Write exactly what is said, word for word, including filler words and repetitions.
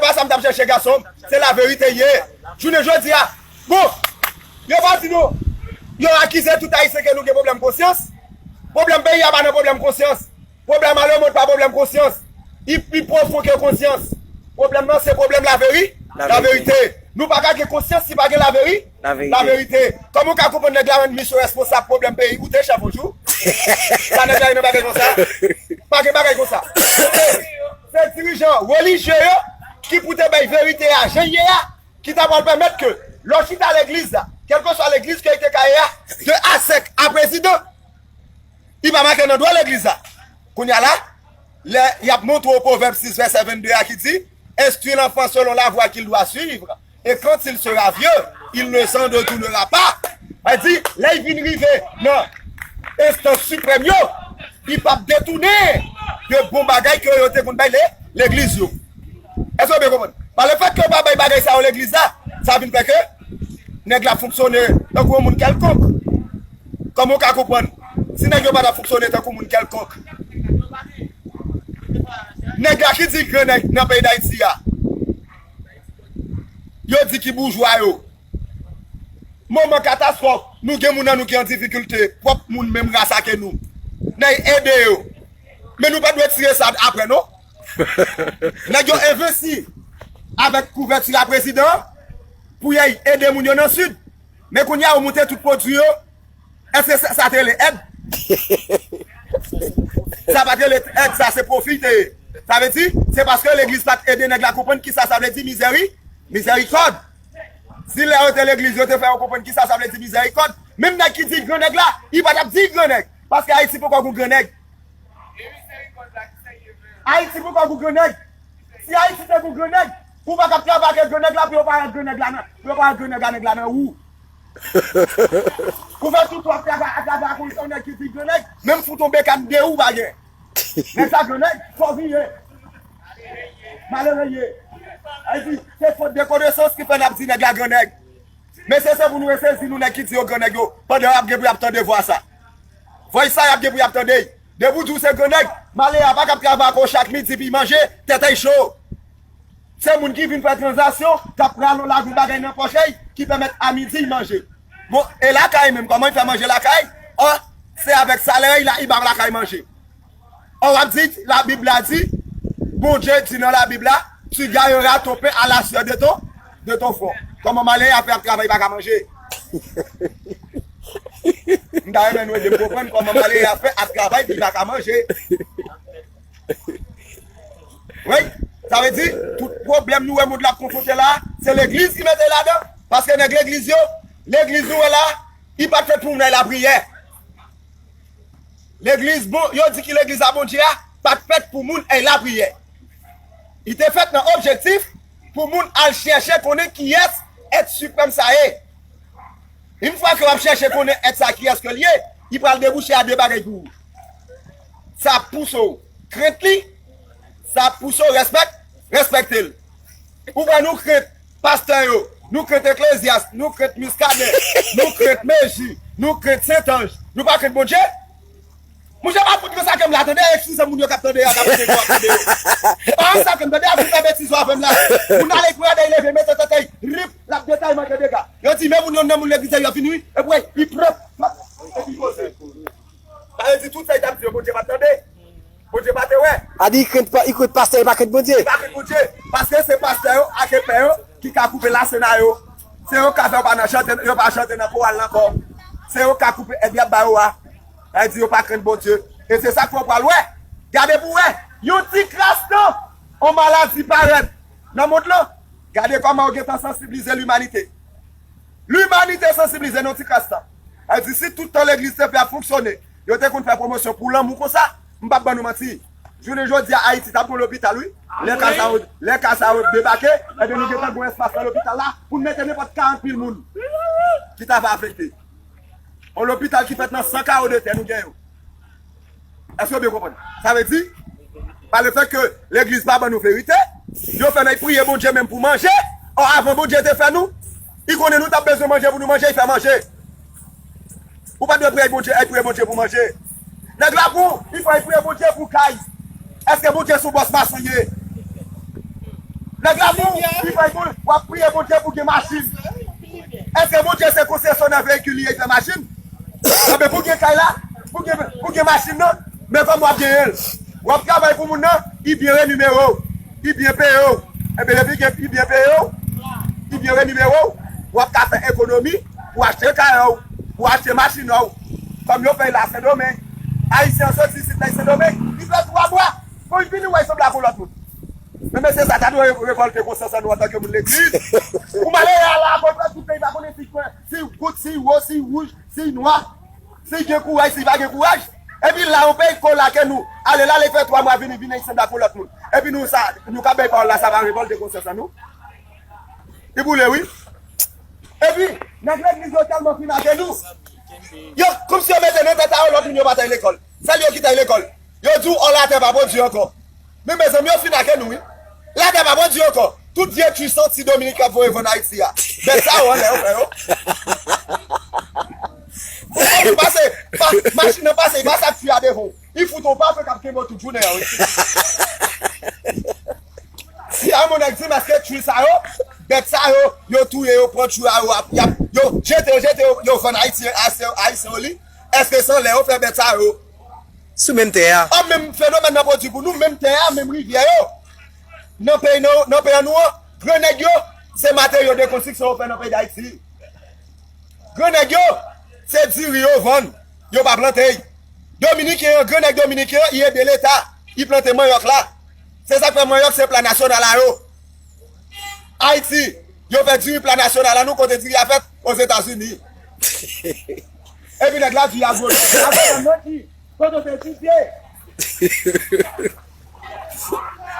pa sa m t ap chèche, gason m. Se laverite l ye. Jounen jodi a, bon, yo pa di nou, yo akize tout Ayisyen ke nou gen pwoblèm konsyans. Pwoblèm peyi a pa nan pwoblèm konsyans. Pwoblèm a lemonn pa pwoblèm konsyans. Li pi pwofon ke konsyans. Pwoblèm nan se pwoblèm laveri-, laverite. Nou pa ka gen konsyans si pa gen laveri-, laverite. Kòman w ka konprann nèg la rann misyon responsab pwoblèm peyi? Ou te chèf yon jou? Sa nèg la ye nan bagay konsa? Pa gen bagay konsa. Se dirijan relijye yo ki pou te bay verite a jan l ye a, ki ta pral pèmèt ke lè w chita legliz la, kèlkeswa legliz ke li te ka ye a, de a sèk a prezidan, li pa make nan dwa legliz la. Kounye a la, lè y ap montre w Pwovèb sis vèsè vennde a ki di, Instruis l'enfant selon la voie qu'il doit suivre, et quand il sera vieux, il ne s'en détournera pas. Sa di, lè y vin rive nan enstans siprèm yo, li p ap detounen de bon bagay ke yo te konn bay le-, legliz yo. Èske w byen konprann? Pa lefèt ke yo pa bay bagay sa yo legliz la, sa vin fè ke nèg la fonksyone tankou yon moun kèlkonk. Kòman w ka konprann? Si nèg yo pa ta fonksyone tankou moun kèlkonk, nèg la ki di grann nèg nan peyi Dayiti a, yo di ki boujwa yo. Moman katastwòf, nou gen moun nan nou ki an difikilte, pwòp moun menm ras ake nou. N a ede yo. Men nou pa dwe tire sa apre, non. Nèg yo envesti avèk kouvèti a prezidan an pou y al ede moun yo nan Sid. Men kounye a, yo moute tout pwodui yo. Èske sa, sa te rele èd? Sa pa t rele èd, sa se pwofi te ye. Sa vle di, se paske legliz pa t ede nèg la konprann kisa sa vle di mizèri-, mizèrikòd. Si lè yo te legliz, yo te fè yo konprann kisa sa vle di mizèrikòd, menm nèg ki di l grannèg la, li pa t ap di l grannèg. Paske Ayiti poko gon grannèg. Ayiti poko gon grannèg. Si Ayiti te gon grannèg, ou pa t ap travay ak grannèg la pou yo pa wè grannèg la nan, pou yo pa wè grannèg a nèg la nan ou. Ou fè tout w ap travay, ap travay ak yon nèg ki di grannèg, menm fout yon bekàn de ou pa gen. Nèg sa grannèg, fò vin ye. Malere ye. Sa vle di, se fot de konesans ki fè n ap di nèg la grannèg. Mesye, se pou nou resezi nou nèg ki di yo grannèg yo, pandan y ap gen pou y ap tande vwa sa. Vwa sa y ap gen pou y ap tande. Depi w di w se grannèg, malere a pa k ap travay ak ou chak midi pou y manje, tèt a y cho. Se moun ki vin fè tranzaksyon, k ap rale yon lavi bagay nan pòch li, ki pèmèt a midi y manje. Bon, e lakay menm, kòman y fè manje lakay? Ò, se avèk salè y la, y ba lakay manje. Ò, w ap di, Labib la di, Bondye di nan Labib la, tu gagneras ton pain à la sueur de ton, de ton front. Kòman malere a fè ap travay, pa ka manje? M ta renmen nou ede m konprann kòman malere a fè ap travay, li pa ka manje. Wi, sa vle di, tout pwoblèm nou wè mond la ap konfwonte la, se legliz ki mete ladan. Paske nèg legliz yo, legliz nou wè la, li pa t fèt pou moun al lapriyè. Legliz, bon, yo di ki legliz a Bondye a pa t fèt pou moun al lapriyè. Li te fèt nan objektif pou moun al chèche konnen kiyès èt siprèm sa ye. Yon fwa ke w ap chèche konnen èt sa kiyès ke l ye, li pral debouche a de bagay pou ou. Sa ap pouse w krent li, sa ap pouse w respèk-, respekte l. Ou wè nou krent pastè yo, nou krent Eklezyas, nou krent Miskaden, nou krent Meji, nou krent Sentanj. Nou pa krent Bondye? Monchè, pa fout nan sa ke m la, tande, eskize moun yo k ap tande a, k ap tande yo, ap tande yo. Pa nan sa ke m tande a, fout nan betiz yo avè m la. Moun ale pran dèy leve, mete tèt li, rip, l ap detay mande dega. Yo di, men moun yo nan moun legliz yo vini, wi, epi, wi, li pran, epi poze. Sa vle di tout sa li t ap di yo, Bondye pa t tande. Bondye pa te wè. A di, li krent pa-, li krent pastè, li pa krent Bondye. Li pa krent Bondye. Paske se pastè yo ak epè yo ki ka koupe lasen a yo. Se yo k ka fè yo pa nan chante, yo pa chante nan koral la ankò. Se yo k ka koupe èd y ap ba yo a. Sa vle di yo pa krent Bondye. E se sa k fè w pral wè. Gade pou w wè. Yon ti kras tan, yon maladi parèt nan mond lan. Gade kòman yo gentan sansiblize limanite. Limanite sansiblize nan ti kras tan. Sa vle di, si tout tan legliz te fè ap fonksyone, yo te konn fè pwomosyon pou lanmou konsa, m p ap ban nou manti. Jounen jodi a, Ayiti t ap gon lopital, wi. Lè ka sa yo, lè ka sa yo debake, ebyen, nou gentan gon espas nan lopital la pou n mete nenpòt karant mil moun ki ta va afekte. Yon lopital ki fèt nan san kawo de tè nou gen yo. Èske w byen konprann? Sa vle di, pa lefèt ke legliz pa ban nou verite, yo fè n al priye Bondye menm pou manje. Ò, avan Bondye te fè nou, li konnen nou t ap bezwen manje pou nou manje, li fè manje. Ou pa dwe priye Bondye, al priye Bondye pou manje. Nèg la pou, li fè al priye Bondye pou kay. Èske Bondye se yon bòs mason ye? Nèg la pou li fè pou w ap priye Bondye pou gen machin. Èske Bondye se konsesyonè veyikil li ye, li fè machin? Anben pou gen kay la, pou gen, pou gen machin nan, men kòman w ap genyen l? W ap travay pou moun nan, li byen renimere w, li byen peye w. Enben depi gen, li byen peye w, li byen renimere w, w ap ka fè ekonomi pou achte kay ou, pou achte machin ou. Kòm yo fè l la Sendomeng. Ayisyen an soti isit la Sendomeng, li fè twa mwa. Bon, li vini wè l sanble ak yon lòt moun. Men mesye sa ta dwe revòlte konsyans an nou antanke moun legliz. Ou malere a la apotre tout peyi pa konnen si kwen, si gout, si wo, si wouj, si nwa, si gen kouraj, si pa gen kouraj. Epi la yon peyi ko lake nou. Ale la li fè twa mwa vini, vini ansanm ak yon lòt moun. Epi nou sa, nou ka bay pawòl la sa pa revòlte konsyans an nou. Li boule wi. Epi nèg legliz yo tèlman fin ake nou. Yo kòmsi yo mete nan tèt a yo lòt moun yo pa t al lekòl. Sèl yo ki t al lekòl. Yo di w ò latè pa pwodui ankò. Men mezanmi yo fin ake nou wi. Latè pa pwodui ankò. Tout vye twi santi Dominik ap voye vann Ayiti a. Bèt sa yo anlè yo frè yo. Ou pase, pa, machin nan pase, li pase ak twi a devan w. Li fout w pa fè k ap kenbe w tout jounen an wi. Si a yon nèg di m èske twi sa yo, bèt sa yo, yo touye yo, pran twi a yo, ap, y ap, yo jete yo, jete yo, yo vann Ayiti, Ayisyen, Ayisyen yo li. Èske se anlè yo fè bèt sa yo? Sou menm tè a. An menm fenomèn nan pwodui pou nou, menm tè a, menm rivyè yo. Nan peyi, nan, nan peyi an nou an, gran nèg yo, se materyo de konstriksyon yo fè nan peyi Dayiti. Gran nèg yo, se diri yo vann, yo pa plante y. Dominiken an, gran nèg dominiken an, li ede leta, li plante manyòk la. Se sa k fè manyòk se pla nasyonal a yo. Ayiti, yo fè diri pla nasyonal a nou kote diri a fèt Ozetazini. Epi nèg la di a gwo. Kote w te etidye?